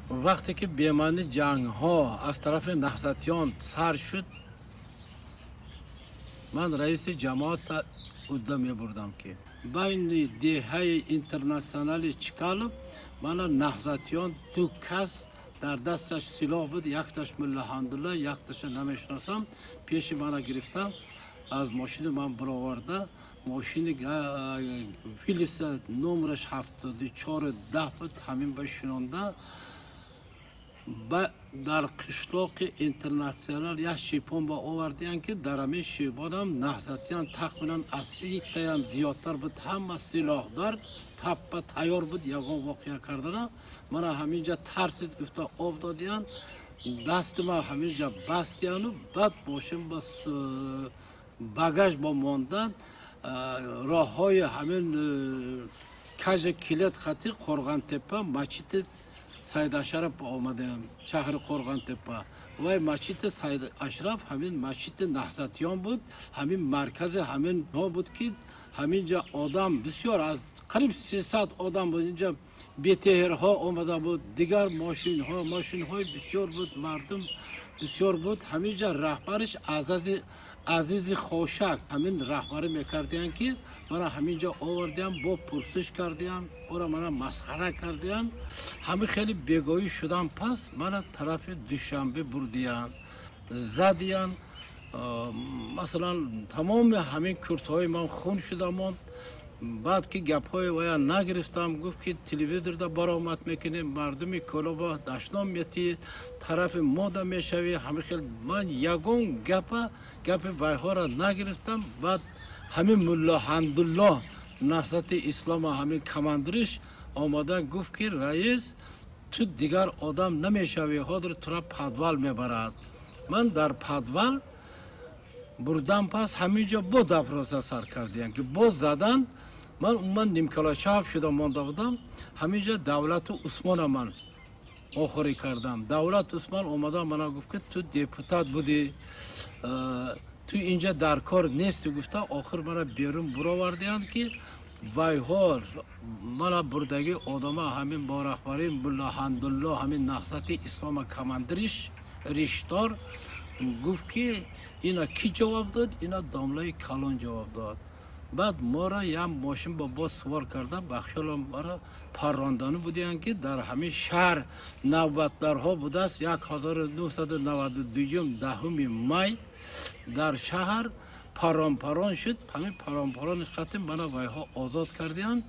Вақте ки бемаъни ҷангҳо аз тарафи наҳзатиён сар шуд, ман раиси ҷамоата удда мебурдам, ки байни деҳаи Интернатсионали Чкалов мана наҳзатиён ду кас дар дасташ силоҳ буд, якташ Мулла Ҳамдулла, якташа намешиносам, пеши мана гирифта, аз мошини ман бароварда, мошини Виллиса, номераш 7410 буд, ҳамин ба шинонда, дар қишлоқи Интернатсионал як шипон ба овардиян, ки дар ҳамин шипонам наҳзатиян тахминан аз 30 таям зиёдтар буд, ҳама силоҳдор, таппа тайёр буд ягон воқеа кардана. Мана ҳаминҷа тарсид гуфта, об додиян, дасти ма ҳаминҷа бастияну, баъд мошин ба багаж бо мондан, роҳҳои ҳамин кажа килет хати Қорғантепа, мачити Саид Ашраф омадаям, шаҳри Қорғантепа. Вай мачити Саид Ашраф ҳамин мачити наҳзатиён буд, ҳамин маркази ҳаминҳо буд, ки ҳаминҷа одам бисёр, аз қариб 300 одам буд. Инҷа БТРҳо омада буд, дигар мошинҳо, мошинҳои бисёр буд, мардум бисёр буд. Ҳаминҷа раҳбариш Азизи Хошак ҳамин раҳбарӣ мекардиян, ки мана ҳаминҷа овардиям, бо пурсиш кардиям, ора мана масхара кардиям. Ҳами хеле бегоҳӣ шудам, пас мана тарафи Душанбе бурдиян, задиян. Масалан, тамоми ҳамин куртҳои ман хун шуда монд. Баъд ки гапҳои вая нагирифтам, гуфт, ки телевизорда баромад мекунем, мардуми Кӯлоба дашном метиҳӣ, тарафи мода мешавӣ. Ҳамин хел ман ягон гапа, гапи вайҳоро нагирифтам. Баъд ҳамин Мулло Ҳамдуллоҳ, Наҳзати Ислома, ҳамин командириш омада гуфт, ки раис, ту дигар одам намешавӣ, ҳозир тура подвал мебарад. Ман дар подвал бурдам, пас ҳамин ҷо бо допроса сар кардиям, ки боз задан. Ман умуман нимкалачап шуда монда будам. Ҳамин ҷо Давлату Усмона ман охирӣ кардам. Давлат Усмон омада мана гуфт, ки ту депутат будӣ, ту инҷа дар кор нестӣ гуфта, охир мана берун буровардиям, ки вайҳо мана бурдагӣ одама ҳамин бо раҳбарии Мулло Ҳамдулло, ҳамин Наҳзати Ислома командириш риштор, гуфт, ки ина кӣ ҷавоб дод? Ина домлаи калон ҷавоб дод. Баъд моро як мошин бо боз сувор карда, ба хиёлам мара парронданӣ будиянд, ки дар ҳамин шаҳр навбатдарҳо будааст. 1992, 10-уми май дар шаҳр парон парон шуд. Ҳамин парон парони хати мана вайҳо озод кардиянд.